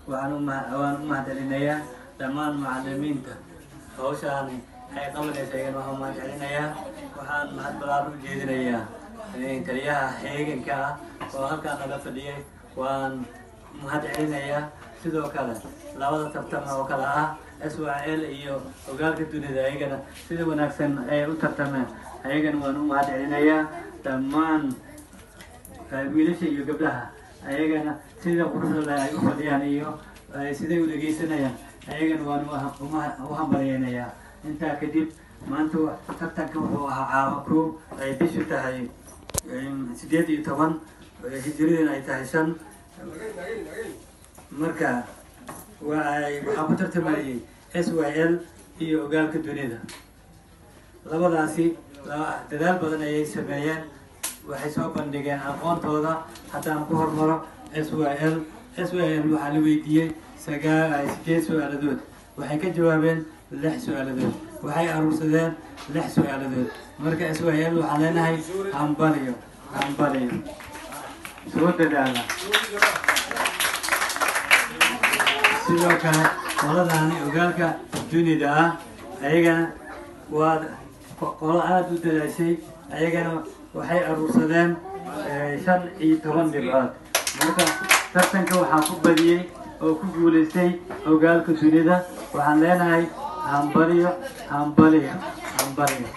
Waxaan u mahadcelinayaa dhammaan macalimiinta hawshaani ay qabanaysa. Ayagana waxaan u mahadcelinayaa. Waxaan mahad balaar u jeedinayaa taliyaha heeganka ah oo halkaan naga fadhiyay. Waan mahad celinayaa. Sidoo kale labada tartama oo kale ah SYL iyo Ogaalka Dunida, ayagana sida wanaagsan ay u tartameen, ayagana waan u mahad celinayaa. Dhammaan wiilasha iyo gabdhaha, ayagana sida quruxda leh ay u fadhiyaan iyo siday u dhegeysanayaan, ayagana waan u hambalyeynayaa. Intaa kadib, maanta tartanka wuxuu ahaa caawa 1 ay bishu tahay 18, hijiridan ay tahay 5. Marka waxaa ku tartamayay SYL iyo Ogaalka Dunida. Labadaasi dadaal badan ayay sameeyeen, waxay soo bandhigeen aqoontooda. Haddaan ku hormaro SYL, SYL waxaa la weydiiyey sagaal sideed su-aaladood, waxay ka jawaabeen lix su-aaladood, waxay aruursadeen lix su-aaladood. Marka SYL waxaan leenahay hambaliyo, hambaliyo, soo dadaala. Sidoo kale qoladaani Ogaalka Dunida ah, ayagana waa qolo aada u dadaashay. Ayagana waxay aruursadeen 15 dhibcood. Marka tartanka waxaa ku badiyey oo ku guulaystay Ogaalka Dunida. Waxaan leenahay hambaliyo, hambaliyo, hambaliyo.